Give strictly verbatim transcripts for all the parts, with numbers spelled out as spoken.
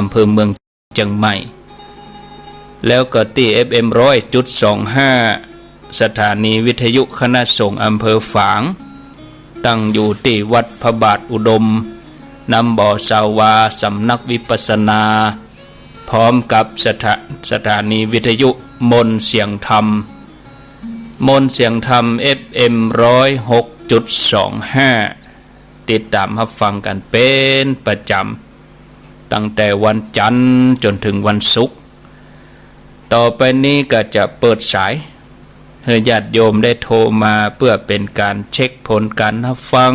ำเภอเมืองเจียงใหม่ แล้วก็ตี้ เอฟเอ็ม ร้อยจุดสองห้า สถานีวิทยุคณะสงฆ์อำเภอฝาง ตั้งอยู่ตี้วัดพระบาทอุดม นำบ่อสาวา สำนักวิปัสสนา พร้อมกับสถา- สถานีวิทยุมนต์เสียงธรรม มนต์เสียงธรรม เอฟเอ็ม ร้อยหกจุดสองห้า ติดต๋ามฮับฟังกั๋นเป๋นประจ๋ำ ตั้งแต่วันจันทร์จ๋นเถิงวันศุกร์ ต่อไปนี้ก็จะเปิดสาย หื้อญาติโยมได้โทรมาเปื้อเป๋นก๋านเช็คผลก๋านฮับฟัง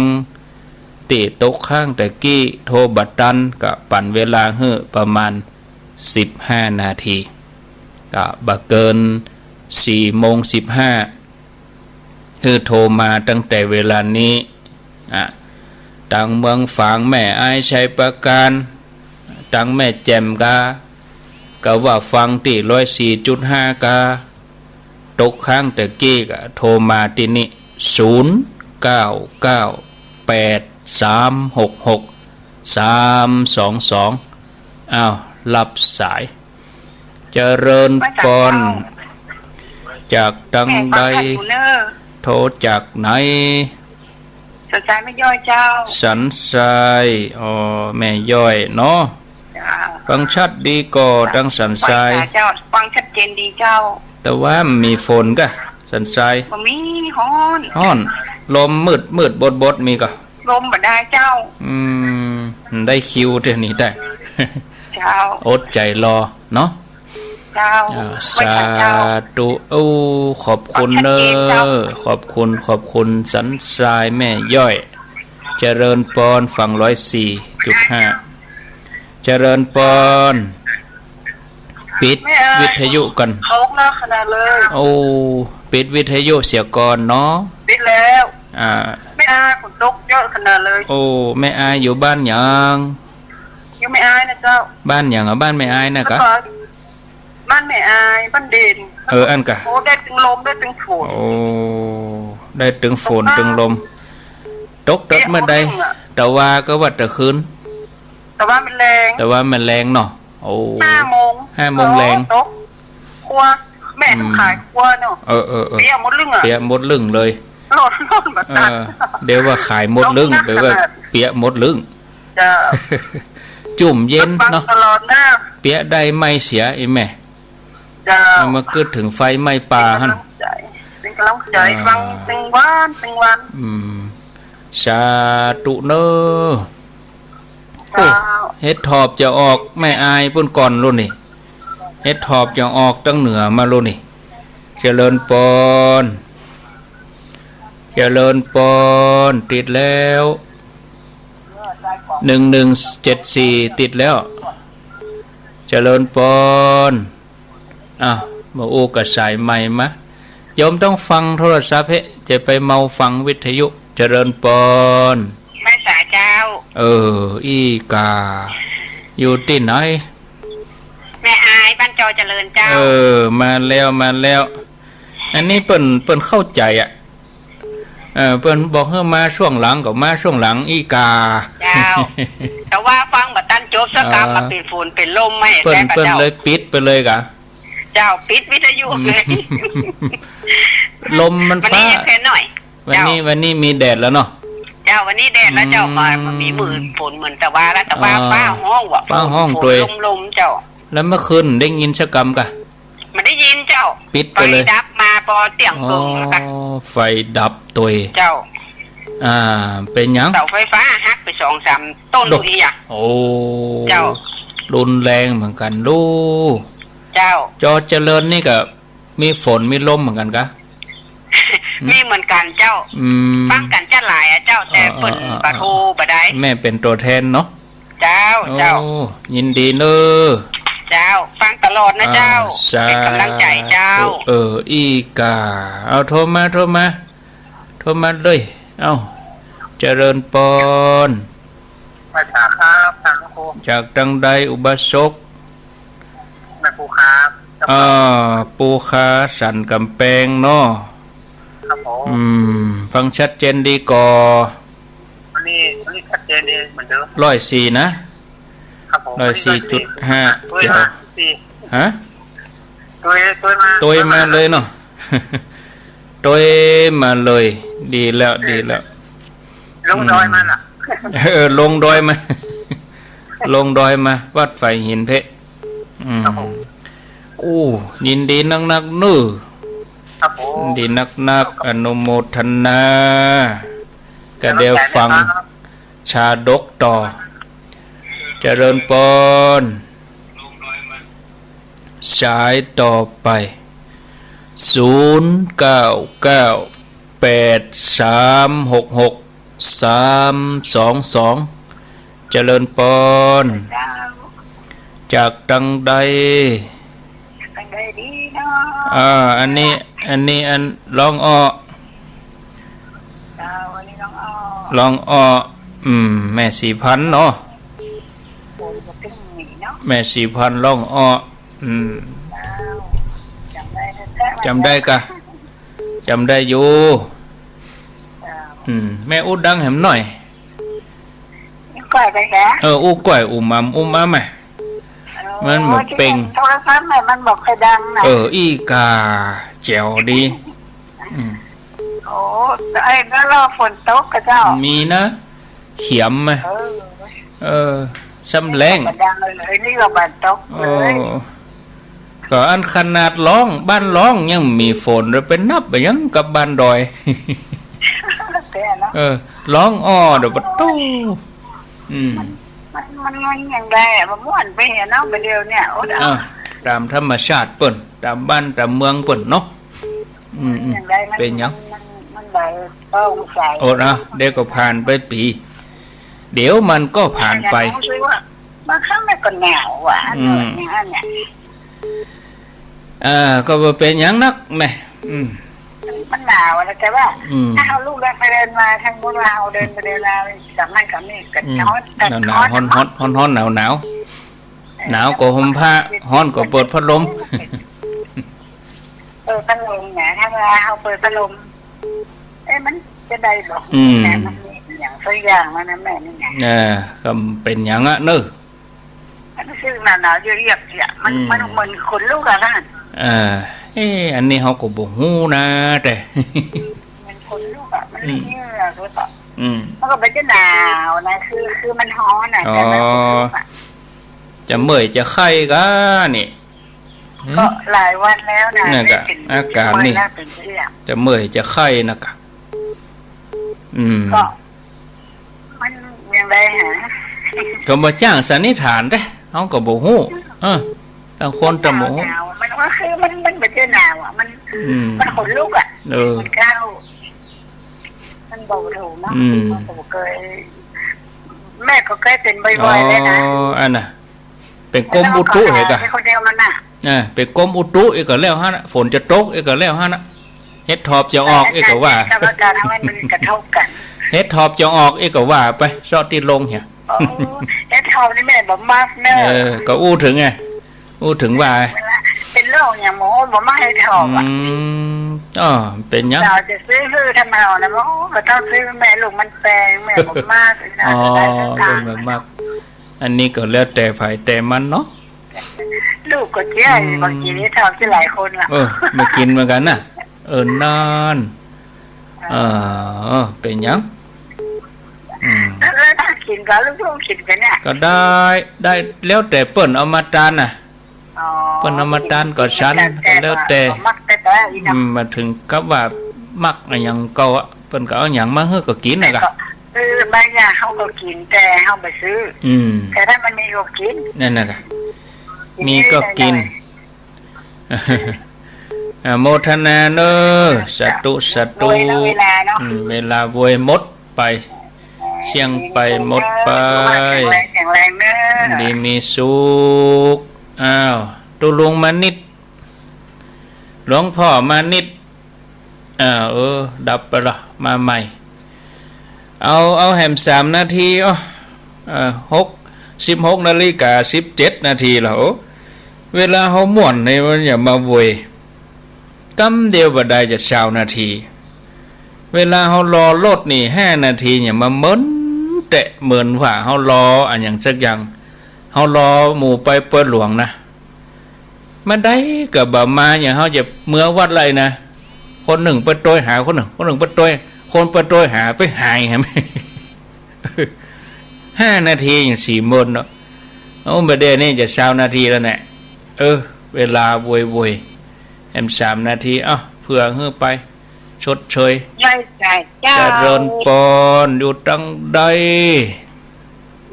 ตี้ตกค้างตะกี้ โทรบ่ตัน ก็ปั๋นเวลาหื้อประมาณสิบห้านาที ก็บ่เกินสี่โมงสิบห้า หื้อโทรมาตั้งแต่เวลานี้ อ่ะ ตังเมืองฝาง แม่อาย ชัยปราการ ตังแม่แจ่มกา ก็ว่าฟังตี้ร้อยสี่จุดห้ากา ตกค้างตะกี้ก็โทรมาตี้นี่ ศูนย์เก้าเก้าแปดสามหกหกสามสองสอง อ้าว ฮับสาย เจริญปอน มาจากเจ้า จากตังใด แม่ฟังทันอยู่เน่อ โทรจากไหน สันทรายแม่ย้อยเจ้า สันทราย อ๋อ แม่ย้อยเนาะ เจ้า ฟังชัดดีก่อ ตังสันทราย ฟังชัดเจนดีเจ้า แต่ว่ามันมีฝนก่ะ สันทราย บ่มี ฮ้อน ฮ้อน ลมมืดมืดบดบดมีก่ะ ลมบ่ได้เจ้า อืม ได้คิวเทื่อนี้ได้ เจ้า อดใจ๋รอเนาะ เจ้า อ่า สาธุ โอ้ ขอบคุณเน่อ ขอบคุณ ขอบคุณ สันทรายแม่ย้อย เจริญปอน ฟังร้อยสี่จุดห้า เจริญปอน ปิดวิทยุก่อน ตกหนักขนาดเลย โอ้ ปิดวิทยุเสียก่อนเนาะ ปิดแล้ว อ่า แม่อา ฝนตกเยอะขนาดเลย โอ้ แม่อายอยู่บ้านหยัง อยู่แม่อายนะเจ้า บ้านหยังอะ บ้านแม่อายนะกะ บ้านแม่อาย บ้านเด่น เออ อันกะ โอ้ ได้ตึงลม ได้ตึงฝน โอ้ ได้ตึงฝน ตึงลม ตกเต๊อะเมื่อใด ตะวาก็ว่าตะคืน ตะวามันแลง ตะวามันแลงเนาะ โอ้ ห้าโมง ห้าโมงแลง ตก ครัว แม่ต้องขายครัวเนาะ เออ เออ เออ เปียะหมดลึ่งอะ เปียะหมดลึ่งเลย โลด โลดมาตัด เออ เดี๋ยวว่าขายหมดลึ่ง ตกหนัก แปลว่า ขนาด เปียะหมดลึ่ง เจ้า จุ่มเย็นเนาะ ฟังตลอดนะ เปียะได้ไม่เสีย อีแม่ เจ้า เอามากึ๊ดเถิงไฟไหม้ป่าหั่น เป็นกำลังใจ๋ เป็นกำลังใจ๋ อ่า ฟังตึงวัน ตึงวัน อืม สาธุเน่อ เจ้า โอ้ เห็ดถอบจะออก แม่อายปุ้นก่อนลูกนี่ เห็ดถอบจะออกตังเหนือมาลูกนี่ เจริญปอน เจริญปอน ติดแล้ว หนึ่งหนึ่งเจ็ดสี่ ติดแล้ว เจริญปอน อ้าว บ่ฮู้กะสายใหม่มา โยมต้องฟังโทรศัพท์เฮะ จะไปเมาฟังวิทยุ เจริญปอน แม่สาเจ้า เออ อี้กา อยู่ตี้ไหน แม่อาย บ้านจอเจริญเจ้า เออ มาแล้ว มาแล้ว อันนี้เปิ้น เปิ้นเข้าใจ๋อะ เออ เปิ้นบอกหื้อมาช่วงหลังก็มาช่วงหลังอี้กา เจ้า แต่ว่าฟังบ่ตันจบสักกำ อ่า มาเป๋นฝนเป๋นลมมา เปิ้น แท้กะ เปิ้น เจ้า เลยปิดไปเลยกะ เจ้า ปิดวิทยุเลย ลมมัน วันนี้ ฟ้า เย็นแค่หน่อย วันนี้ เจ้า วันนี้มีแดดแล้วเนาะ เจ้า วันนี้แดดแล้วเจ้า อืม มา มันมีมือฝนเหมือนตะวาแล้ว ตะวา อ่า ฟ้าฮ้องว่ะ ฟ้าฮ้อง ฝน ตวย ลมๆ เจ้า แล้วเมื่อคืนได้ยินสักกำกะ บ่ได้ยินเจ้า ปิดไปเลย ไฟดับมาปอเตี้ยงเปิงแล้วกะ อ๋อ ไฟดับตวย เจ้า อ่า เป๋นหยัง เสาไฟฟ้าหักไปสองสามต้น โด อีหยัง โอ้ เจ้า รุนแรงเหมือนกั๋นลูก เจ้า จอเจริญนี่กะมีฝนมีลมเหมือนกั๋นกะ มีเหมือนกั๋นเจ้า อืม ฟังกั๋นจะหลายอะเจ้า แต่ เออ เปิ้น เออ เออ บ่โทรบ่ได้ แม่เป๋นตั๋วแทนเนาะ เจ้า โอ้ เจ้า ยินดีเน่อ เจ้า ฟังตลอดนะเจ้า อ่า สาธุ เป๋นกำลังใจ๋เจ้า เออ อี้กา เอาโทรมา โทรมา โทรมาเลย เอา เจริญปอน ไหว้สาครับ ท่านพระครู จากตังใดอุบาสก แม่ครูครับ อ่า ปู่คาสันก๋ำแปงเนาะ ครับผม อืม ฟังชัดเจนดีก่อ วันนี้ วันนี้ชัดเจนดีเหมือนเดิม ร้อยสี่นะ ครับผม ร้อยสี่จุดห้า เจ๋ว ฮะ ตวย ตวยมา ตวยมาเลยเนาะ ตวยมาเลย ดีแล้ว ดีแล้ว ลงดอยมาน่ะ เออ ลงดอยมา ลงดอยมา วัดฝายหินเพะ อืม ครับผม โอ้ ยินดีนักๆ เน้อ ครับผม ยินดีนักๆ อนุโมทนา ก็เดี๋ยวฟัง ครับ ชาดกต่อ เจริญปอน สายต่อไป ศูนย์เก้าเก้า แปดสามหกหก สามสองสอง เจริญปอน เจ้า จากตังใด ตังใดดีเนาะ อ่า อันนี้ อันนี้อันร้องอ้อ เจ้า อันนี้ร้องอ้อ ร้องอ้อ อืม แม่ศรีพันธุ์เนาะ โอ้ย บ่ตึงนี่เนาะ แม่ศรีพันธุ์ร้องอ้อ อืม เจ้า จ๋ำได้นะ จ๋ำได้กะ จ๋ำได้อยู่ เจ้า อืม แม่อู้ดังแหมหน่อย อู้ก้อยไปแหม เออ อู้ก้อย อู้หม่ำ อู้หม่ำแหม เออ มันบ่เป่ง โทรศัพท์แหม มันบ่ค่อยดังนะ เออ อี้กา แจ๋วดี อืม โอ้ ไอ้นั่นรอฝนตกกะเจ้า มีนะ เขียมแหม เออ เออ ซ้ำแล้ง บ่ดังเลย นี่ก็บ่ตกเลย โอ้ ก็อันขนาดร้อง บ้านร้องยังมีฝนเลย ไปนับไปยังกับบ้านดอย แต่เนาะ เออ ร้องอ้อเดี๋ยวปะตู้ อืม มัน มัน มันยังได้อะ มันม่วนไปเหียเนาะ บ่าเดี่ยวเนี่ย โอ้ อ่ะ ต๋ามธรรมชาติเปิ้น ต๋ามบ้านต๋ามเมืองเปิ้นเนาะ อืม อืม ยังได้ มัน เป๋นหยัง มัน มัน มันไหล เออ ใส โอ้นะ เดี๋ยวก็ผ่านไปปี๋ เดี๋ยวมันก็ผ่านไป รู้สึกว่าบางครั้งมันก็หนาวอ่ะ อืม อันนั้นเนี่ย เออ ก็บ่เป๋นหยังนักแหม อืม มันหนาวนะ แต่ว่า อืม ถ้าเอาลูกเดินไปเดินมา ถ้าสมมุติว่าเอาเดินไปเดินมา สามารถกับนี่ก็ อืม ฮ้อน แต่ หนาวๆ ฮ้อน ฮ้อนๆ ฮ้อนๆ หนาวๆ เออ หนาวก็ห่มผ้า ฮ้อนก็เปิดพัดลม เปิดพัดลมนะ ถ้าว่าเอาเปิดพัดลม เอ๊ะ มันจะได้บ่ อืม แต่มันมีอย่างสักอย่างแล้วนะแม่นี่นะ เออ ก็เป๋นหยังอะเนอะ มันรู้สึกหนาวๆ เยือกๆ เนี่ย มัน อืม มันเหมือนขนลุกอะนะ เออ เอ๊ะ อันนี้เฮาก็บ่ฮู้นะ แต่ มันขนลุกอะ มัน อืม เยือกหรือเปล่า อืม มันก็บ่จะหนาวนะ คือ คือมันฮ้อนอะ อ๋อ แต่มันขนลุกอะ จะเมื่อยจะไข้กะนี่ หืม ก็หลายวันแล้วนะ นั่นกะ ไม่เป๋น อาการนี่ เมื่อยนะ เป๋นเยือก จะเมื่อยจะไข้นะกะ อืม ก็ มันยังได้หา ก็บ่จ้างสันนิษฐานเด้ เฮาก็บ่ฮู้ เออ ต่างคนต่างบ่ฮู้ หนาวๆ มันว่าคือมัน มันบ่ใจ้หนาวอะ มัน อืม มันขนลุกอะ เออ มันก้าว มันบอกบ่ถูกเนาะ อืม มันก็บ่เกย แม่ก็เกยเป๋นบ่อยๆ เลยนะ อ๋อ อันน่ะ เป๋นกรมอุตุเหรอกะ คนเดียวมันน่ะ อ่า เป๋นกรมอุตุอีกก็แล้วหั้นน่ะ ฝนจะตกอีกก็แล้วหั้นน่ะ เห็ดถอบจะออกอีกก็ว่า กับอาการทำให้มันกระทบกัน เห็ดถอบจะออกอีกก็ว่าไป เซาะตี้ลงเหีย โอ้ เห็ดถอบนี่แม่บ่มักเนอะ เออ ก็อู้เถิงไง อู้เถิงว่า เป๋นโรคหยังหมอ บ่มักเห็ดถอบอะ อืม อ้อ เป๋นหยัง สาวจะซื้อหื้อทำไมเอานะ โอ้ บ่ต้องซื้อ แม่ลูกมันแปง แม่บ่มักนะ อ๋อ ได้แต่ทาน เปิ้นบ่มัก อันนี้ก็แล้วแต่ใผแต่มันเนาะ ลูกก็เจ๊ย อืม บ่กิ๋นเห็ดถอบจะหลายคนละ เออ บ่กิ๋นเหมือนกั๋นน่ะ เออ นั่น เออ เป๋นหยัง อืม แล้วถ้ากิ๋นก็ลูกๆ กิ๋นกั๋นเนี่ย ก็ได้ ได้ แล้วแต่เปิ้นเอามาตานน่ะ อ๋อ เปิ้นเอามาตานก็ฉัน แต่ ก็แล้วแต่ ก็มักแต่ แต่อีหยัง อืม บ่เถิงกับว่ามักอะหยังเก่าอะ เปิ้นก็เอาหยังมาหื้อก็กิ๋นน่ะกะ แต่ก็ เออ บางอย่างเฮาก็กิ๋น แต่เฮาบ่ซื้อ อืม แต่ถ้ามันมีก็กิ๋น นั่นน่ะกะ กิ๋น มีก็กิ๋น ได้ อนุโมทนาเน้อ สาธุ สาธุ โวยเนาะ เวลาเนาะ อืม เวลาโวยหมดไป เสี้ยงไปหมดไป แข็งแรง แข็งแรงเน้อ ดีมีสุข อ้าว ตุ๊ลุงมานิด หลวงพ่อมานิด อ้าว เออ ดับไปละ มาใหม่ เอา เอาแหมสามนาที อ้อ เอ่อ หก สิบหกนาฬิกาสิบเจ็ดนาทีละ โอ้ เวลาเฮาม่วนนี่มันอย่ามาโวย กำเดียวบ่ได้จะซาวนาที เวลาเฮารอรถนี่ห้านาที อย่ามาเมินแต๊ เหมือนว่าเฮารออะหยังสักอย่าง เฮารอหมู่ไปเปิดหลวงนะ บ่าใดก็บ่มา อย่างเฮาจะเมือวัดเลยนะ คนนึ่งไปโตยหาคนนึ่ง คนนึ่งไปโตย คนไปโตยหาไปหายแหม ห้านาทียังสี่โมงเนาะ โอ้ บ่าเดี่ยวนี้จะซาวนาทีแล้วแหละ เออ เวลาโวยๆ แหมสามนาที เอ้า เผื่อหื้อไป ชดเชย ได้จ้ะเจ้า เจริญปอน อยู่ตังใด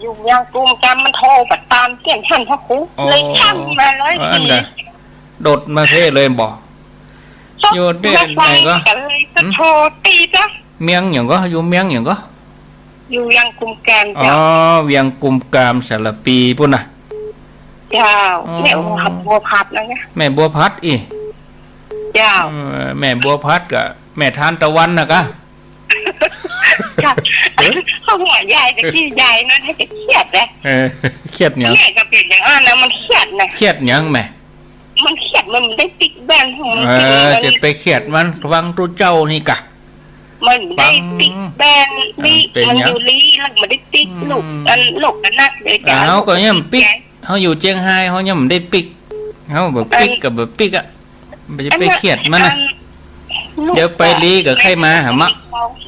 อยู่เวียงกุมกาม มันโทรไปตามเสียงท่านพระครู อ๋อ เลยทักมาเลย อันน่ะ โดดมาเพ่เลยบ่ อยู่เวียงกุมกาม ไหนก็ ก็เลยก็ หืม โทรติดอะ เวียงหยังก็ อยู่เวียงหยังก็ อยู่เวียงกุมกาม อ๋อ เจ้า เวียงกุมกามสารภีปุ้นนะ เจ้า อ๋อ แม่บัวพัดนะเนี่ย แม่บัวพัดอี้ เจ้า เออ แม่บัวพัดกับแม่ทานตะวันนะกะ เจ้า เออ เขาว่ายายตะกี้ยายนั้นให้จะเครียดนะ เออ เครียดหยัง แม่ก็เป็นอย่างนั้นนะ มันเครียดนะ เครียดหยังแม่ มันเครียด มันบ่ได้ปิ๊กแบนของมัน เออ จะไปเครียดมัน ฟังตุ๊เจ้านี่กะ มันบ่ได้ปิ๊กแบน ฟัง นี่ เออ เป็น มัน หยัง อยู่ลี้ แล้วมันได้ปิ๊ก อืม ลูก อันลูกอันนักเลยจ้ะ อ้าว ก็ยังปิ๊ก เฮาอยู่เจียงฮาย เฮายังบ่ได้ปิ๊ก เฮาบ่ปิ๊ก อัน ก็บ่ปิ๊กอะ บ่จะไปเครียดมันนะ อัน เดี๋ยวไปลี้ก็ใค่มาหาเมาะ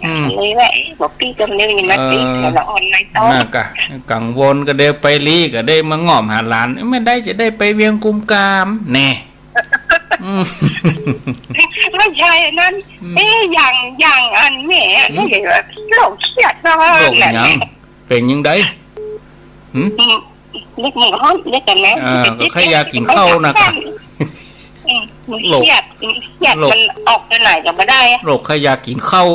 อืม เลยว่า เอ๊ะ บ่ปิ๊กก็เลยมาปิ๊ก เออ แต่ละอ่อนในโต๊ะ น่ะกะ กังวลก็เดี๋ยวไปลี้ก็ได้มาง่อมหาหลาน ไม่ได้จะได้ไปเวียงกุมกาม แน่ อืม ไม่ใช่อันนั้น อืม เอ๊ะ อย่าง อย่างอันแม่ อืม ก็เลยว่า โรคเครียดเนาะ โรคหยัง นั่นแหละ เป็นจังใด หืม อืม นึกมันฮ้อน นึกกันนะ อ่า ก็ใค่อยากกิ๋นข้าวนะกะ อืม มันเครียด โรค มันเครียด โรค มันออกไปไหนก็บ่ได้อะ โรคใค่อยากกิ๋นข้าว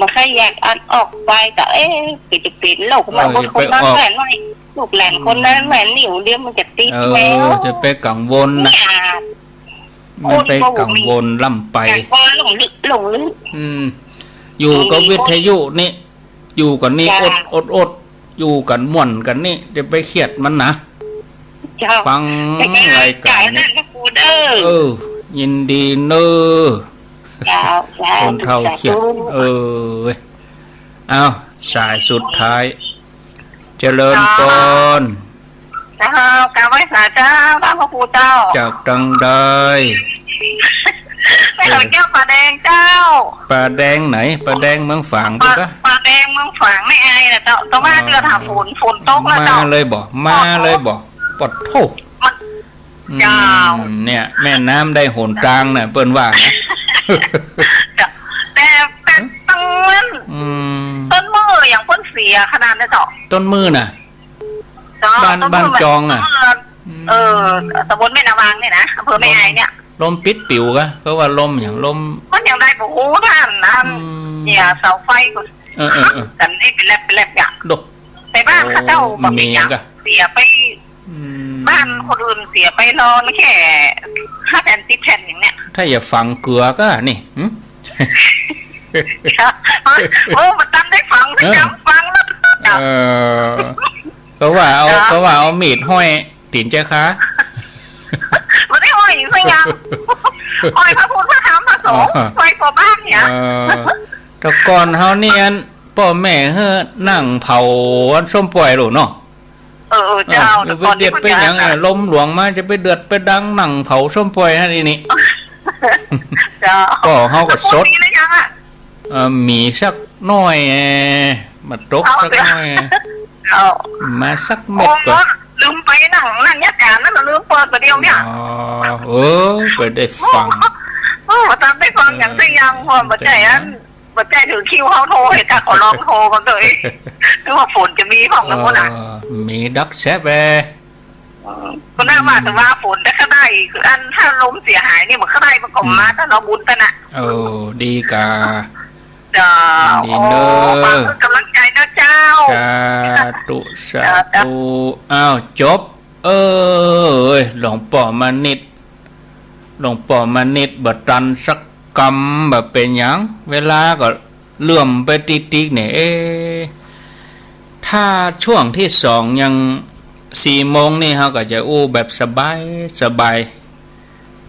บ่ใค่อยากอันออกไปก็ เอ๊ะ เป๋นจะเป๋นโรคมา เออ บางคน อย่าไปออก นอนบ้านไว้ ลูกหลานคนนั้นแม่นิ่วเดียวมันจะติด เออ แล้ว จะไปกังวลนะ เนี่ย มันไปกังวลล้ำไป แต่ก็หลงลึก หลงลึก อืม อยู่กับวิทยุนี่ อยู่กั๋นนี่ เจ้า อด อด อด อยู่กั๋นม่วนกั๋นนี่ จะไปเครียดมันนะ เจ้า ฟัง แต่ก็ รายก๋านนี่ จ่ายนั่นนะครูเด้อ เออ ยินดีเน้อ เจ้า เจ้า คนเฒ่าเครียด สาธุ เออ เอ้า สายสุดท้าย เจริญปอน เจ้า กราบไหว้สาเจ้า พระครูเจ้า จากตังใด ไปหาเจ้าป่าแดงเจ้า ป่าแดงไหน ป่าแดงเมืองฝาง ป่า ติกะ ป่าแดงเมืองฝางแม่อายน่ะเจ้า แต่ว่า อ๋อ เดือนหาฝน ฝนตกแล้วเจ้า มาเลยบ่ มาเลยบ่ ปะโท้ มัน อืม เจ้า เนี่ย แม่น้ำได้หนตางน่ะ เปิ้นว่านะ เจ้า แต่ แต่ หืม ต้น อืม ต้นมืออย่างเปิ้นเสียขนาดนั้นเจ้า ต้นมือน่ะ เจ้า บ้าน ต้นมือ บ้านจองอะ มัน อืม เออ ตำบลแม่นาวางเนี่ยนะ อำเภอแม่อายเนี่ย ลม ลมปิดปิ๋วกะ เขาว่าลมหยัง ลม มันยังได้บ่ฮู้ท่านนะ อืม เนี่ย เสาไฟก็ เออ เออ เออ หักกั๋นได้เป็นแลบเป็นแลบอย่าง โดะ แต่บ้านเขาเจ้า โอ้ บ่มีหยัง มีกะ เสียไป อืม บ้านคนอื่นเสียไปรอแค่ห้าแผ่น สิบแผ่นอย่างเนี้ย ถ้าอย่าฝังเกือกะนี่ หึ เออ มันจำได้ฟัง เออ จำฟังแล้ว เออ เขาว่าเอา เนาะ เขาว่าเอามีดห้อยตี๋นเจ๊ค้า บ่ได้ห้อยสักอย่าง ห้อยพระพุทธพระธรรมพระสงฆ์ อ๋อ ห้อยกว่าบ้านเนี่ย เออ แต่ก่อนเฮานี่อัน ป้อแม่หื้อนั่งเผาอันส้มป่วยลูกเนาะ เออ เออ เจ้า เออ แต่ก่อนนี่ จะไปเดือดไปหยัง เพิ่นจะ เออ ลมหลวงมาจะไปเดือดไปดังนั่งเผาส้มป่วยหั่นอี้นี่ เจ้า ก็เฮาก็สด มีหรือยังอะ เออ มีสักหน้อย เออ มาตกสักหน้อย เจ้า มาสักเม็ดก่อน โอ้ ลืมไปนั่ง นั่งยาการนั่นน่ะ ลืมเปิดประเดี๋ยวเนี่ย อ๋อ เออ ไปได้ฟัง เออ มาตามได้ฟังอย่างได้ยัง เพราะว่าบ่ใจ้อัน บ่ใจ้ถือคิวเฮาโทร เหตุการณ์ขอลองโทรกันเลย นึกว่าฝนจะมีของกันหมดน่ะ เออ มีดักแซบแอ เออ ก็น่าว่าแต่ว่าฝนแต่ก็ได้ คืออันถ้าลมเสียหายนี่มันก็ได้ มันก็มา อืม ถ้าเราบุญกันน่ะ เออ ดีกา เจ้า ดีเนอะ โอ้ ฝากเป็นกำลังใจนะเจ้า สาธุ สาธุ เจ้า อ้าว จบ เออ เอ้ย หลวงป้อมานิด หลวงป้อมานิดบ่ตันสักกำ บ่เป็นหยัง เวลาก็เลื่อมไปติ๊กๆ เนี่ย เอ๊ะ ถ้าช่วงที่สองยังสี่โมงนี่ เฮาก็จะอู้แบบสบายสบาย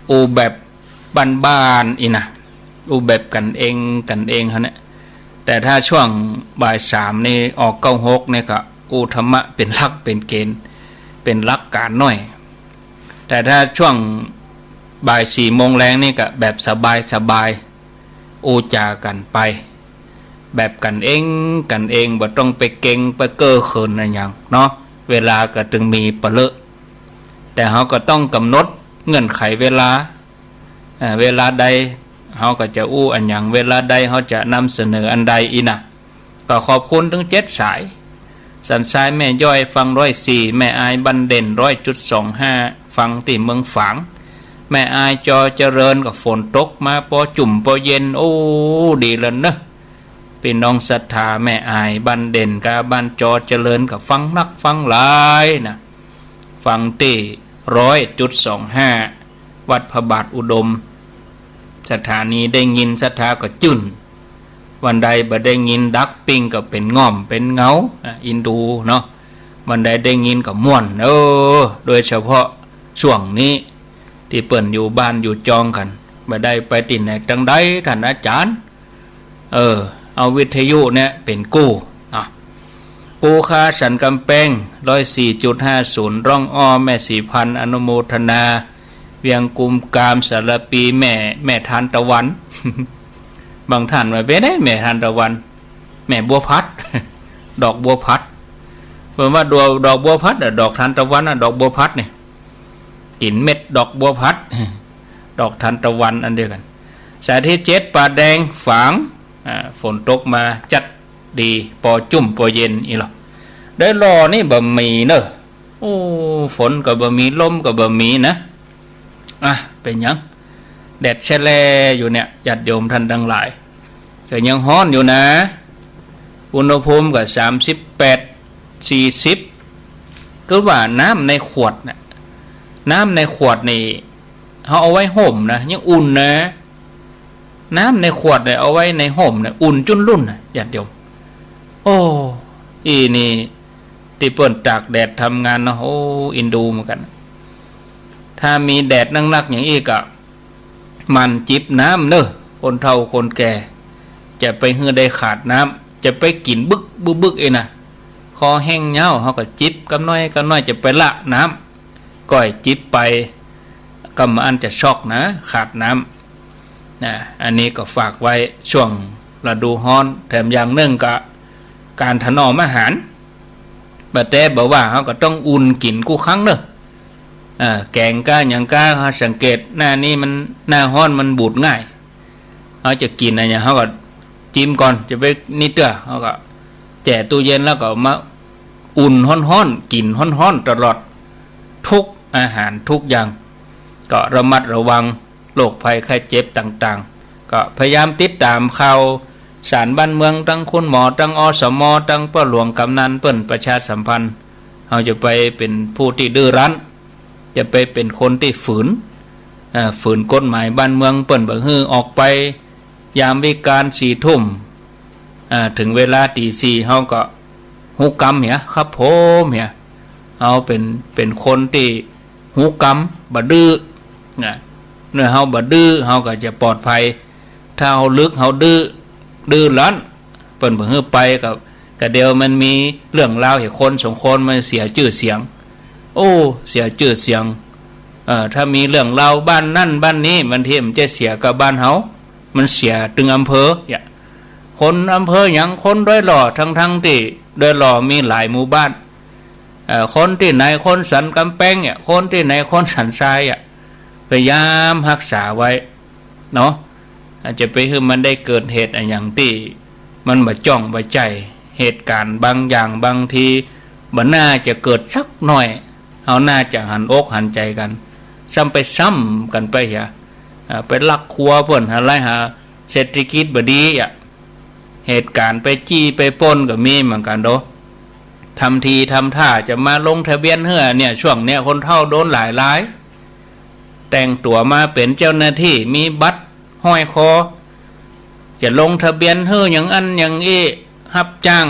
อู้แบบบ้านๆ อี้นะ อู้แบบกั๋นเองกั๋นเองหั้นแหละ แต่ถ้าช่วงบ่ายสามนี่ ออกเก้าหกเนี่ยก็ อู้ธรรมะเป๋นหลักเป๋นเก๋ณฑ์ เป๋นหลักก๋านหน้อย แต่ถ้าช่วงบ่ายสี่โมงแลงนี่ก็แบบสบายๆ อู้จ๋ากั๋นไป แบบกั๋นเองกั๋นเอง บ่ต้องไปเกรงไปเก้อเขินอะหยังเนาะ เวลาก็ตึงมีปะเลอะ แต่เฮาก็ต้องก๋ำหนดเงื่อนไขเวลา เอ่อ เวลาใดเฮาก็จะอู้อะหยัง เวลาใดเฮาจะนำเสนออันใดอี้นะ ก็ขอบคุณตึงเจ็ดสาย สันทรายแม่ย้อยฟังร้อยสี่ แม่อายบ้านเด่นร้อยจุดสองห้า ฟังตี้เมืองฝาง แม่อายจอเจริญก็ฝนตกมาปอจุ่มปอเย็น โอ้ ดีแล้วเนอะ ปี้น้องศรัทธาแม่อายบ้านเด่นกับบ้านจอเจริญก็ฟังนักฟังหลายนะ ฟังตี้ร้อยจุดสองห้า วัดพระบาทอุดม สถานีได้ยินศรัทธาก็จื้น วันใดบ่ได้ยินดักปิ้งก็เป๋นง่อมเป๋นเหงา อ่ะ อินดูเนาะ วันใดได้ยินก็ม่วน เออ โดยเฉพาะช่วงนี้ ตี้เปิ้นอยู่บ้านอยู่จองกั๋น บ่ได้ไปตี้ไหนตังใด ท่านอาจ๋ารย์ เออ เอาวิทยุเนี่ยเป๋นกู้เนาะ ปูคาสันก๋ำแปง ร้อยสี่จุดห้าศูนย์ ร่องอ้อ แม่ศรีพันธ์ อนุโมทนา เวียงกุมกาม สารภี แม่ แม่ทานตะวัน บางท่านว่าเป๋นใดแม่ทานตะวัน แม่บัวผัด ดอกบัวผัด เปิ้นว่าดอก ดอกบัวผัดอะ ดอกทานตะวันอะ ดอกบัวผัดเนี่ย กิ๋นเม็ดดอกบัวผัด ดอกทานตะวันอันเดียวกั๋น สาธิตเจ็ด ป่าแดงฝาง อ่า ฝนตกมาจัดดี ปอจุ่มปอเย็นอี้ลอ ได้หล่อนี่บ่มีเนอะ โอ้ ฝนก็บ่มี ลมก็บ่มีนะ อ่ะ เป๋นหยัง แดดแชะแลอยู่เนี่ย ญาติโยมท่านตังหลาย ก็ยังฮ้อนอยู่นะ อุณหภูมิก็สามสิบแปด สี่สิบ คือว่าน้ำในขวดน่ะ น้ำในขวดนี่ เฮาเอาไว้ห่มนะ ยังอุ่นนะ น้ำในขวดเนี่ยเอาไว้ในห่มเนี่ย อุ่นจุ้นรุ่นนะ ญาติโยม โอ้ อี้นี่ ตี้เปิ้นตากแดดทำงานเนาะ โอ้ อินดูเหมือนกั๋น ถ้ามีแดดนักๆ อย่างอี้ก็ หมั่นจิบน้ำเนอะ คนเฒ่าคนแก่ จะไปหื้อได้ขาดน้ำ จะไปกิ๋นบึกบึกบึกเองนะ คอแห้งเย้า เฮาก็จิบกำน้อยกำน้อย จะไปละน้ำ ก้อยจิบไป กำอันจะช็อกนะ ขาดน้ำ นะ อันนี้ก็ฝากไว้ ช่วงฤดูฮ้อน แถมอย่างนึ่งก็ ก๋านถนอมอาหาร บ่าแต่บ่าว่า เฮาก็ต้องอุ่นกิ๋นกู้ครั้งเนอะ อ่า แก๋งก้าหยังก้า เฮาสังเกตหน้านี้มัน หน้าฮ้อนมันบูดง่าย เฮาจะกิ๋นอะหยัง เฮาก็จิมก่อน จะไปนี่เตื้อ เฮาก็แจ่ตู้เย็นแล้วก็มาอุ่นฮ้อนๆ กิ๋นฮ้อนๆ ตลอด ทุกอาหารทุกอย่าง ก็ระมัดระวัง โรคภัยไข้เจ็บต่างๆ ก็พยายามติดต๋ามข่าวสารบ้านเมือง ตังคุณหมอ ตัง อสม ตังป้อหลวงกำนันเปิ้นประชาสัมพันธ์ เฮาจะไปเป๋นผู้ตี้ดื้อรั้น จะไปเป๋นคนตี้ฝืน เอ่อ ฝืนกฎหมายบ้านเมืองเปิ้น บ่หื้อออกไปยามวิกาลสี่ทุ่ม อ่า เถิงเวลาตี๋สี่ เฮาก็ฮู้กำเหีย ครับผมเหีย เฮาเป๋น เป๋นคนตี้ฮู้กำ บ่ดื้อ นะ เมื่อเฮาบ่ดื้อ เฮาก็จะปลอดภัย ถ้าเฮาลึก เฮาดื้อ ดื้อรั้น เปิ้นบ่หื้อไปก็ ก็เดี๋ยวมันมีเรื่องราวเหตุคนสองคนมันเสียจื้อเสียง โอ้ เสียจื้อเสียง เอ่อ ถ้ามีเรื่องราวบ้านนั่นบ้านนี้ บางทีมันจะเสียกับบ้านเฮา มันเสียตึงอำเภอ เนี่ย คนอำเภอหยัง คนดอยหล่อ ทั้งๆ ตี้ดอยหล่อมีหลายหมู่บ้าน เอ่อ คนตี้ไหนคนสันก๋ำแปงเนี่ย คนตี้ไหนคนสันทรายอะ พยายามฮักษาไว้เนาะ อาจจะไปหื้อมันได้เกิดเหตุอะหยังตี้มันบ่จ้องบ่ใจ้ เหตุก๋ารณ์บางอย่างบางทีบ่น่าจะเกิดสักหน้อย เฮาน่าจะหันอกหันใจ๋กั๋น ซ้ำไปซ้ำกั๋นไปเหีย อ่า ไปลักครัวเปิ้น หาไล่หา เศรษฐกิจบ่ดีอะ เหตุก๋ารณ์ไปจี้ไปปล้นก็มีเหมือนกั๋นโด ทำทีทำท่าจะมาลงทะเบียนหื้อเนี่ย ช่วงเนี้ยคนเฒ่าโดนหลายราย แต่งตั๋วมาเป๋นเจ้าหน้าตี้ มีบัตรห้อยคอ จะลงทะเบียนหื้ออย่างอั้นอย่างอี้ ฮับจ้าง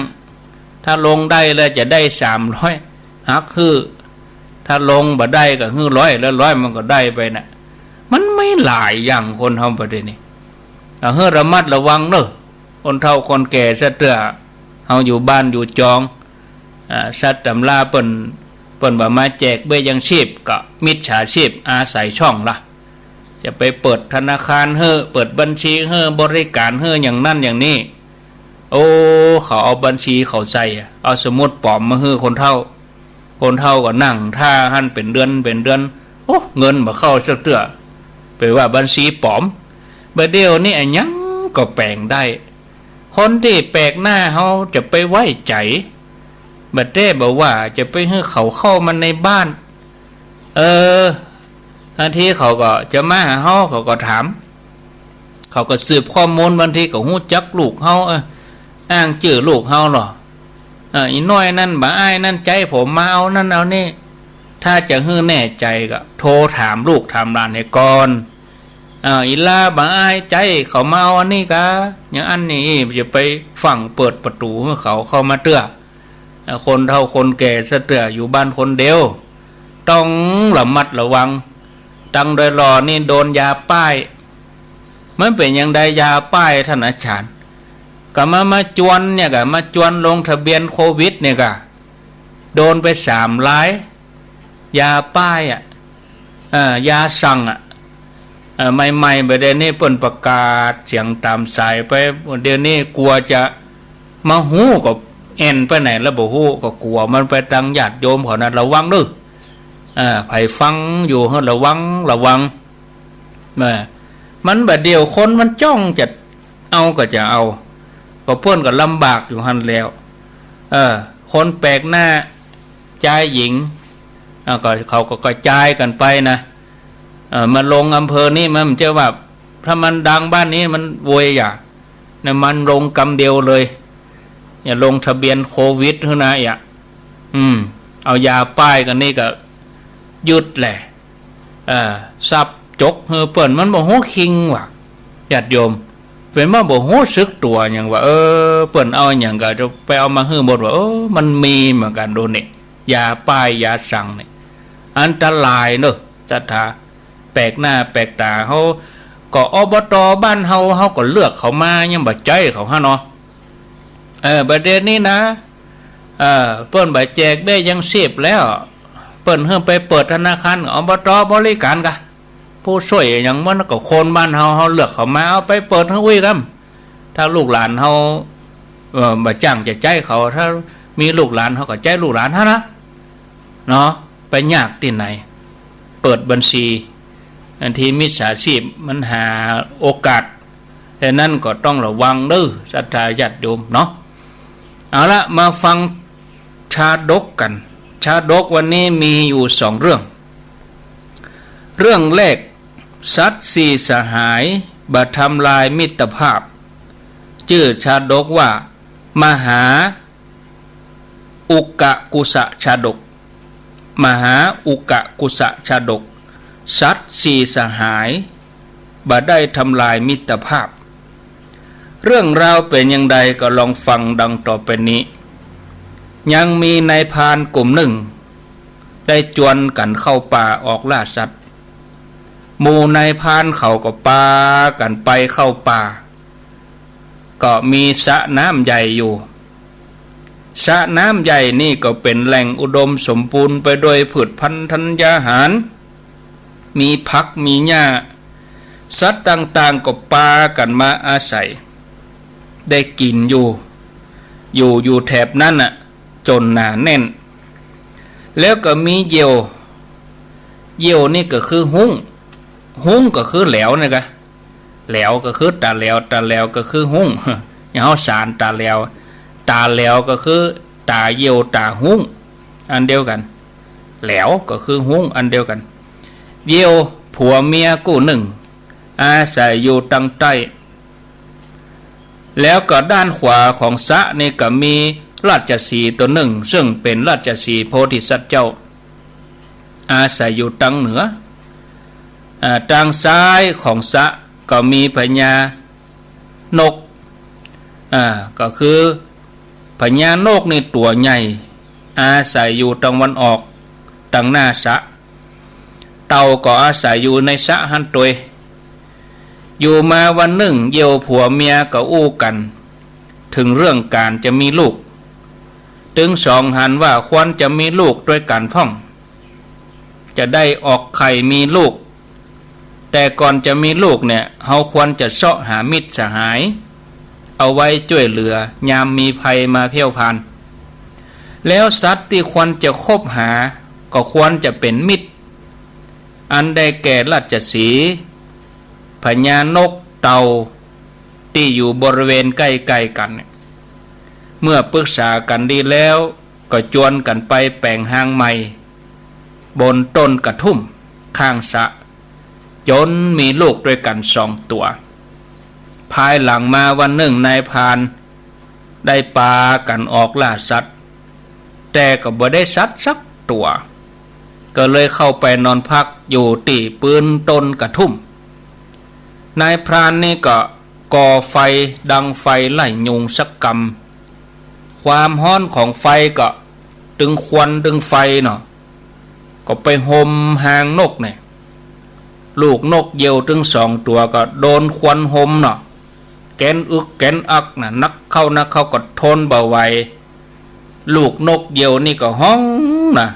ถ้าลงได้แล้วจะได้สามร้อย หักหื้อ ถ้าลงบ่ได้ก็หื้อร้อย แล้วร้อยมันก็ได้ไปน่ะ มันมีหลายอย่างคนเฮาประเทศนี้ เอาหื้อระมัดระวังเนอะ คนเฒ่าคนแก่ซะเตื้อ เฮาอยู่บ้านอยู่จอง อ่า สัตว์ตำราเปิ้น เปิ้นบ่มาแจกเบี้ยยังชีพ ก็มิจฉาชีพอาศัยช่องละ จะไปเปิดธนาคารหื้อ เปิดบัญชีหื้อ บริการหื้อ อย่างนั้นอย่างนี้ โอ้ เขาเอาบัญชีเขาใส่ เอาสมุดปลอมมาหื้อคนเฒ่า คนเฒ่าก็นั่งท่าหั้นเป๋นเดือนเป๋นเดือน โอ้ เงินบ่เข้าสักเตื้อ เป๋นว่าบัญชีปลอม บ่าเดี่ยวนี้อะหยังก็แป๋งได้ คนตี้แปลกหน้าเฮาจะไปไว้ใจ๋ บ่าแต๊บ่าว่าจะไปหื้อเขาเข้ามาในบ้าน เออ บางทีเขาก็จะมาหาเฮา เขาก็ถาม เขาก็สืบข้อมูล บางทีก็ฮู้จักลูกเฮา เออ อ้างจื้อลูกเฮาลอ เออ อี่น้อยนั้นบ่าอ้ายนั้นใจ๊ผมมาเอานั้นเอานี่ ถ้าจะหื้อแน่ใจ๋ก็โทรถามลูกถามหลานเหียก่อน เออ อี่ลาบ่าอ้ายใจ๊เขามาเอาอันนี้กา อย่างอั้นนี่จะไปฟั่งเปิดประตู๋หื้อเขาเข้ามาเตื้อ เอ่อ คนเฒ่าคนแก่ซะเตื้อ อยู่บ้านคนเดียว ต้องระมัดระวัง ตังโดยหล่อนี่โดนยาป้าย มันเป๋นอย่างใดยาป้ายท่านอาจารย์ ก็มา มาจวนเนี่ยกา มาจวนลงทะเบียนโควิดเนี่ยกา โดนไปสามราย ยาป้ายอะ เอ่อ ยาสั่งอะ เอ่อ ใหม่ๆ บ่าเดี่ยวนี้เปิ้นประกาศเสียงต๋ามสายไป เดี๋ยวนี้กั๋วจะมาฮู้ก็แอ่นไปไหนแล้วบ่ฮู้ ก็กั๋วมันไปตังญาติโยมเขานะ ระวังเด้อ เอ่อ ใผฟังอยู่หื้อระวัง ระวัง เอ่อ มันบ่าเดี่ยวคนมันจ้องจะเอาก็จะเอา ก็เปิ้นก็ลำบากอยู่หั้นแล้ว เอ่อ คนแปลกหน้า จายหญิง อ่า ก็เขาก็กระจายกั๋นไปนะ เอ่อ มาลงอำเภอนี้มันจะว่า ถ้ามันดังบ้านนี้มันโวยอย่า นะ มันลงกำเดียวเลย อย่าลงทะเบียนโควิดหื้อนะ อย่า อืม เอายาป้ายกั๋นนี่ก็ยึดแหละ เอ่อ ทรัพย์จกหื้อเปิ้น มันบ่ฮู้คิงว่ะ ญาติโยม เป๋นว่าบ่ฮู้สึกตั๋วหยังว่า เออ เปิ้นเอาหยังก็จะไปเอามาหื้อหมดว่า เออ มันมีเหมือนกั๋นดูนี่ ยาป้ายยาสั่งนี่ อันตรายเนอะ ศรัทธา แปลกหน้าแปลกต๋า เฮาก็ อบต.บ้านเฮา เฮาก็เลือกเขามา ยังบ่ใจ๊เขาหั้นเนาะ เออ บ่าเดี่ยวนี้นะ เออ เปิ้นบ่แจกเบี้ยยังชีพแล้ว เปิ้นหื้อไปเปิดธนาคาร อบต.บริการกา ผู้ซ่วยหยังมันก็คนบ้านเฮา เฮาเลือกเขามา เอาไปเปิดหื้ออุ้ยกำ ถ้าลูกหลานเฮา เอ่อ บ่จ้างจะใจ๊เขา ถ้ามีลูกหลานเฮาก็ใจ๊ลูกหลานหั้นนะ เนาะ ไปยากตี้ไหน เปิดบัญชี อันที่มิจฉาชีพมันหาโอกาส ฉะนั้นก็ต้องระวังเด้อ ศรัทธาญาติโยมเนาะ เอาละ มาฟังชาดกกั๋น ชาดกวันนี้มีอยู่สองเรื่อง เรื่องแรก สัตว์สี่สหายบ่ทำลายมิตรภาพ จื้อชาดกว่า มหาอุกกุสะชาดก มหาอุกกุสะชาดก สัตว์สี่สหายบ่ได้ทำลายมิตรภาพ เรื่องราวเป๋นอย่างใดก็ลองฟังดังต่อไปนี้ ยังมีนายพรานกลุ่มหนึ่ง ได้จวนกั๋นเข้าป่าออกล่าสัตว์ หมู่นายพรานเขาก็ปากั๋นไปเข้าป่า ก็มีสระน้ำใหญ่อยู่ สระน้ำใหญ่นี่ก็เป๋นแหล่งอุดมสมบูรณ์ไปด้วยพืชพันธุ์ธัญญาหาร มีผักมีหญ้า สัตว์ต่างๆ ก็ปากั๋นมาอาศัย ได้กิ๋นอยู่ อยู่ อยู่แถบนั้นน่ะ จ๋นหนาแน่น แล้วก็มีเหยี่ยว เหยี่ยวนี่ก็คือฮุ้ง ฮุ้งก็คือแหลวนี่กา แหลวก็คือต๋าแหลว ต๋าแหลวก็คือฮุ้ง อย่างเฮาสานต๋าแหลว ต๋าแหลวก็คือต๋าเหยี่ยวต๋าฮุ้ง อันเดียวกั๋น แหลวก็คือฮุ้ง อันเดียวกั๋น เหยี่ยวผัวเมียกู้หนึ่ง อาศัยอยู่ตังใต้ แล้วก็ด้านขวาของสระนี่ก็มีราชสีห์ตั๋วหนึ่ง ซึ่งเป๋นราชสีห์โพธิสัตว์เจ้า อาศัยอยู่ตังเหนือ อ่า ตังซ้ายของสระก็มีพญานก อ่า ก็คือพญานกนี่ตั๋วใหญ่ อาศัยอยู่ตังวันออก ตังหน้าสระ เต่าก็อาศัยอยู่ในสระหั้นตวย อยู่มาวันนึ่ง เหยี่ยวผัวเมียก็อู้กั๋น เถิงเรื่องก๋านจะมีลูก แ ตึงสองหันว่าควรจะมีลูกตวยกั๋นพ่อง จะได้ออกไข่มีลูก แต่ก่อนจะมีลูกเนี่ย เฮาควรจะเซาะหามิตรสหาย เอาไว้จ้วยเหลือยามมีภัยมาเผี้ยวพาน แล้วสัตว์ตี้ควรจะคบหา ก็ควรจะเป๋นมิตร อันได้แก่ราชสีห์ พญานก เต่า ตี้อยู่บริเวณใก้ๆ กั๋นเนี่ย เมื่อปึกษากั๋นดีแล้ว ก็จวนกั๋นไปแป๋งฮางใหม่ บนต้นกระทุ่มข้างสระ จ๋นมีลูกตวยกั๋นสองตั๋ว ภายหลังมาวันนึ่งนายพรานได้ปากั๋นออกล่าสัตว์ แต่ก็บ่ได้สัตว์สักตั๋ว ก็เลยเข้าไปนอนพักอยู่ตี้ปื๊นต้นกระทุ่ม นายพรานนี่ก็ก่อไฟดังไฟไล่ยุงสักกำ ความฮ้อนของไฟก็ตึงควันตึงไฟเนาะ ก็ไปห่มฮางนกเนี่ย ลูกนกเหยี่ยวตึงสองตั๋วก็โดนควันห่มเนาะ แก๋นอึกแก๋นอักน่ะ นักเข้านักเข้าก็ทนบ่ไหว ลูกนกเหยี่ยวนี่ก็ฮ้องน่ะ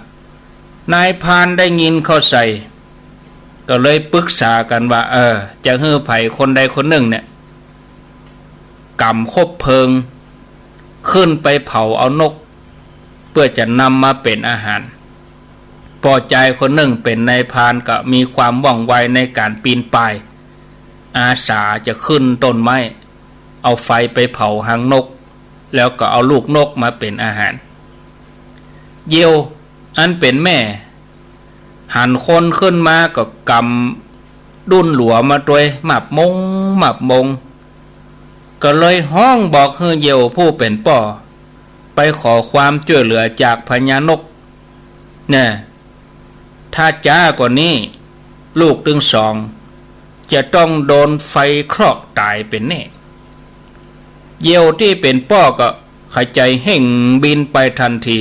นายพรานได้ยินเข้าใส่ ก็เลยปึกษากั๋นว่า เออ จะหื้อใผคนใดคนนึ่งเนี่ย ก๋ำคบเพลิง ขึ้นไปเผาเอานก เปื้อจะนำมาเป๋นอาหาร ป้อจายคนนึ่งเป๋นนายพรานก็มีความว่องไวในก๋านปีนป่าย อาสาจะขึ้นต้นไม้ เอาไฟไปเผาฮางนก แล้วก็เอาลูกนกมาเป๋นอาหาร เหยี่ยวอันเป๋นแม่ หันคนขึ้นมาก็ก๋ำดุ้นหลัวมาตวย มาบมง มาบมง ก็เลยฮ้องบอกหื้อเหยี่ยวผู้เป๋นป้อ ไปขอความจ้วยเหลือจากพญานก แน่ ถ้าจ๊ากว่านี้ ลูกตึงสอง จะต้องโดนไฟคลอกต๋ายเป๋นแน่ เหยี่ยวตี้เป๋นป้อก็ขะใจ๋เฮ่งบินไปตันที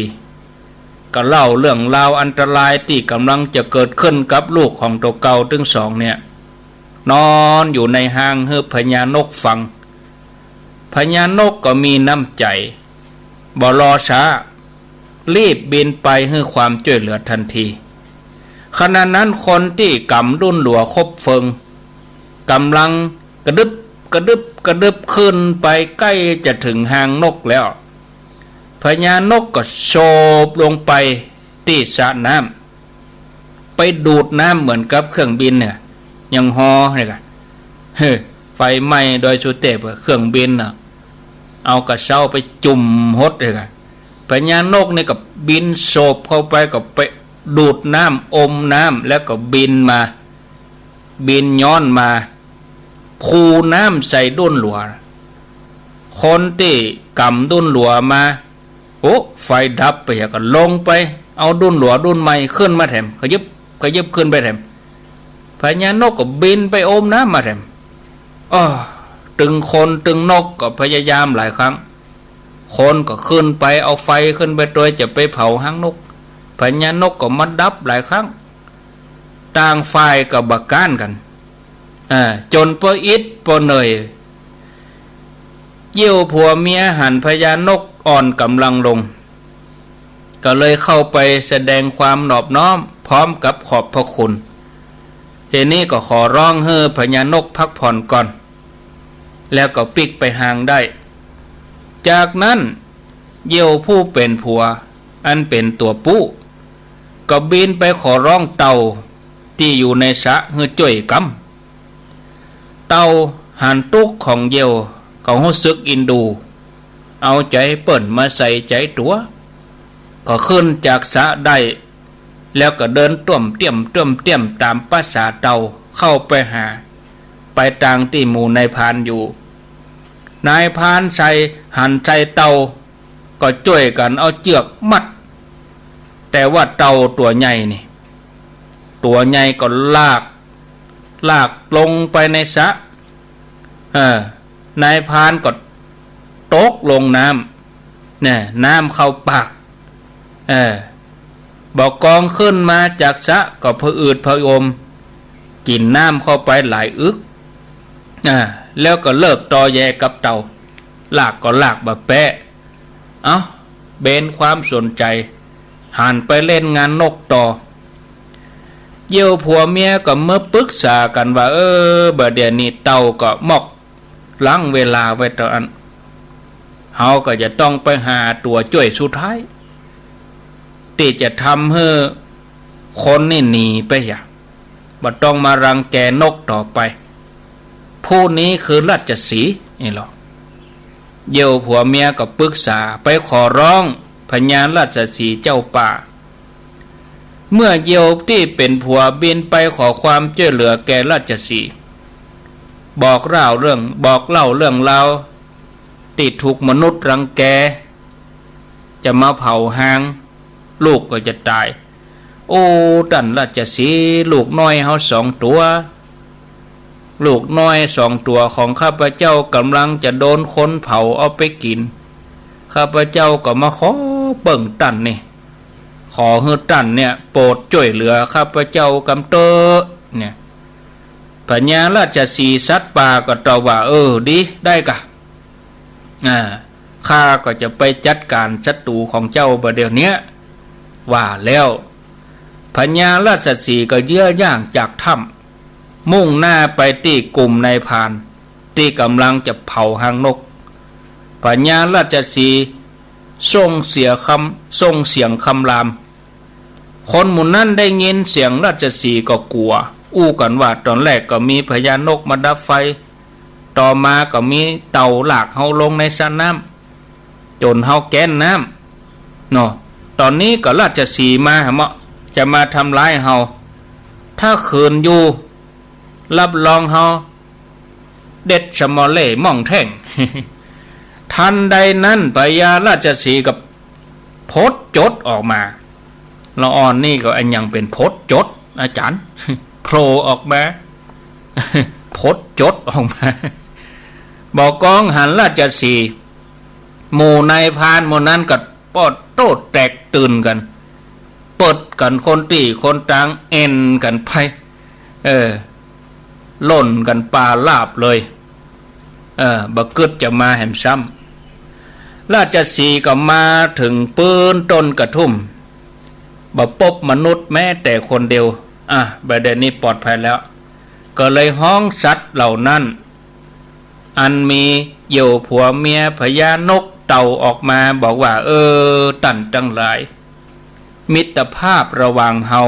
ก็เล่าเรื่องราวอันตรายตี้ก่ำลังจะเกิดขึ้นกับลูกของตั๋วเก่าตึงสองเนี่ย นอนอยู่ในฮางหื้อพญานกฟัง พญานกก็มีน้ำใจ๋ บ่รอช้า รีบบินไปหื้อความจ้วยเหลือตันที ขณะนั้นคนตี้ก๋ำดุ้นหลัวคบเพลิง ก่ำลังกระดึบกระดึบกระดึบขึ้นไปใก้จะเถิงฮางนกแล้ว พญานกก็โฉบลงไปตี้สระน้ำ ไปดูดน้ำเหมือนกับเครื่องบินเนี่ย ยังฮอเนี่ยกะ เฮ้อ ไฟไหม้ดอยสุเตพอะ เครื่องบินน่ะ เอากระเซ้าไปจุ่มหดเลยกะ พญานกนี่ก็บินโฉบเข้าไป ก็ไปดูดน้ำ อมน้ำ แล้วก็บินมา บินย้อนมา คูน้ำใส่ดุ้นหลัว คนตี้ก๋ำดุ้นหลัวมา โอ้ ไฟดับไปอะ ก็ลงไป เอาดุ้นหลัวดุ้นใหม่ขึ้นมาแถม ขยิบ ขยิบขึ้นไปแถม พญานกก็บินไปอมน้ำมาแถม อ้อ ตึงคนตึงนกก็พยายามหลายครั้ง คนก็ขึ้นไปเอาไฟขึ้นไปตวยจะไปเผาฮางนก พญานกก็มาดับหลายครั้ง ต่างฝ่ายก็บ่ก๊านกั๋น อ่า จ๋นปออิดปอเหนื่อย เหยี่ยวผัวเมียหันพญานกอ่อนก๋ำลังลง ก็เลยเข้าไปแสดงความนอบน้อมพร้อมกับขอบพระคุณ ทีนี้ก็ขอร้องหื้อพญานกพักผ่อนก่อน แล้วก็ปิ๊กไปฮางได้ จากนั้นเหยี่ยวผู้เป๋นผัวอันเป๋นตั๋วปู้ ก็บินไปขอร้องเต่าตี้อยู่ในสระหื้อจ้วยกำ เต่าหันตุ๊กข์ของเหยี่ยวก็ฮู้สึกอินดู เอาใจ๋เปิ้นมาใส่ใจ๋ตั๋ว ก็ขึ้นจากสระได้ แล้วก็เดินต้วมเตี้ยมต้วมเตี้ยมต๋ามประสาเต่าเข้าไปหา ไปตางตี้หมู่นายพรานอยู่ นายพรานใส่หันใส่เต่า ก็จ้วยกั๋นเอาเจื้อกมัด แต่ว่าเต่าตั๋วใหญ่นี่ ตั๋วใหญ่ก็ลาก ลากลงไปในสระ เออ นายพรานก็ตกลงน้ำ เนี่ย น้ำเข้าปาก เออ บ่ากองขึ้นมาจากสระก็ผะอืดผะอม กิ๋นน้ำเข้าไปหลายอึก อ่า แล้วก็เลิกตอแยกับเต่า ลากก็ลากบ่าแป๊ะ เอ้า เบนความสนใจ๋ หันไปเล่นงานนกต่อ เยี่ยวผัวเมียก็มาปึกษากั๋นว่า เออ บ่าเดี่ยวนี้เต่าก็มอกลั้งเวลาไว้เต้าอั้น เฮาก็จะต้องไปหาตั๋วจ้วยสุดท้าย ตี้จะทำหื้อคนนี่หนีไปเหีย บ่ต้องมารังแกนกต่อไป ผู้นี้คือราชสีห์นี่ลอ เยี่ยวผัวเมียก็ปึกษาไปขอร้องพญาราชสีห์เจ้าป่า เมื่อเยี่ยวตี้เป๋นผัวบินไปขอความจ้วยเหลือแก่ราชสีห์ บอกเล่าเรื่อง บอกเล่าเรื่องราวตี้ถูกมนุษย์รังแก จะมาเผาฮาง ลูกก็จะต๋าย โอ้ ต้านราชสีห์ ลูกน้อยเฮาสองตั๋ว ลูกน้อยสองตั๋วของข้าพเจ้าก่ำลังจะโดนคนเผาเอาไปกิ๋น ข้าพเจ้าก็มาขอเปิ้งต้านนี่ ขอหื้อต้านเนี่ยโปรดจ้วยเหลือข้าพเจ้ากำเต๊อะ เนี่ย พญาราชสีห์สัตว์ป่าก็ตอบว่า เออ ดี ได้ก่ะ อ่า ข้าก็จะไปจัดก๋านศัตรู๋ของเจ้าบ่าเดี่ยวเนี้ย ว่าแล้ว พญาราชสีห์ก็เยียะย่างจากถ้ำ มุ่งหน้าไปตี้กลุ่มนายพรานตี้ก่ำลังจะเผาฮางนก พญาราชสีห์ส่งเสียงคำ ส่งเสียงคำราม คนหมู่นั้นได้ยินเสียงราชสีห์ก็กั๋ว อู้กั๋นว่าต๋อนแรกก็มีพญานกมาดับไฟ ต่อมาก็มีเต่าลากเฮาลงในสระน้ำ จ๋นเฮาแก๊นน้ำ เนาะ ต๋อนนี้ก็ราชสีห์มาเหาะ จะมาทำร้ายเฮา ถ้าขืนอยู่ รับรองเฮา เด็ดสะมอเล่หม้องแท่ง ทันใดนั้นพญาราชสีห์ก็ผดจดออกมา ละอ่อนนี่ก็อันยังเป๋นผดจด อาจ๋ารย์ โผล่ออกมา ผดจดออกมา บ่ากองหันราชสีห์ หมู่นายพรานหมู่นั้นก็ปอดโต้แตกตื่นกั๋น เปิดกั๋นคนตี้คนตาง แอ่นกั๋นไป เออ ล่นกั๋นปาลาบเลย เออ บ่กึ๊ดจะมาแหมซ้ำ ราชสีห์ก็มาเถิงปื๊นต้นกระทุ่ม บ่ปบมนุษย์แม้แต่คนเดียว อ่ะ บ่าเดี่ยวนี้ปลอดภัยแล้ว ก็เลยฮ้องสัตว์เหล่านั้น อันมีเยี่ยวผัวเมียพญานกเต่าออกมาบอกว่า เออ ต้านตังหลาย มิตรภาพระหว่างเฮา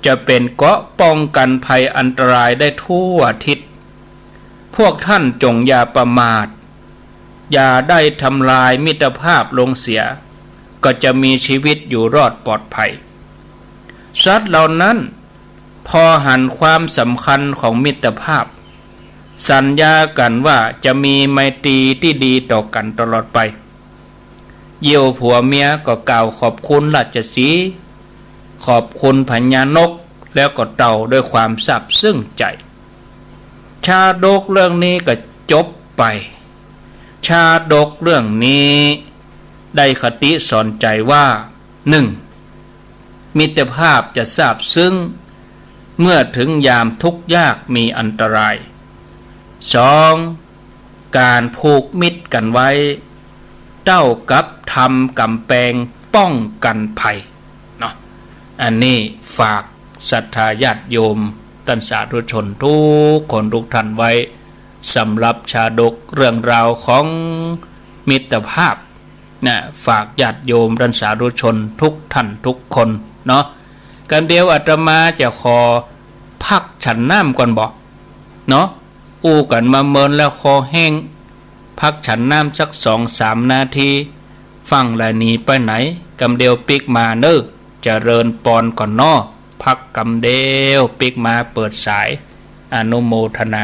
จะเป๋นเกราะป้องกั๋นภัยอันตรายได้ทั่วทิศ พวกต้านจงอย่าประมาท อย่าได้ทำลายมิตรภาพลงเสีย ก็จะมีชีวิตอยู่รอดปลอดภัย สัตว์เหล่านั้น พอหันความสำคัญของมิตรภาพ สัญญากั๋นว่าจะมีไมตรีตี้ดีต่อกั๋นตลอดไป เยี่ยวผัวเมียก็กล่าวขอบคุณราชสีห์ ขอบคุณพญานก แล้วก็เต่าด้วยความซาบซึ้งใจ๋ ชาดกเรื่องนี้ก็จบไป ชาดกเรื่องนี้ได้คติสอนใจ๋ว่า หนึ่ง มิตรภาพจะซาบซึ้ง เมื่อถึงยามทุกข์ยากมีอันตราย สอง ก๋านผูกมิตรกั๋นไว้ เต้ากับทำก๋ำแปงป้องกั๋นภัย เนาะ อันนี้ฝากศรัทธาญาติโยมต้านสาธุชนกู้คนกู้ต้านไว้ สำหรับชาดกเรื่องราวของมิตรภาพ นะ ฝากญาติโยมต้านสาธุชนกู้ต้านกู้คนเนาะ กำเดียวอาตมาจะขอพักฉันน้ำก่อนบ่ เนาะ อู้กั๋นมาเมินแล้วคอแห้ง พักฉันน้ำสักสองสามนาที ฟั่งแล้วหนีไปไหน กำเดียวปิ๊กมาเน่อ เจริญปอนก่อนเนาะ พักกำเดียวปิ๊กมาเปิดสาย อนุโมทนา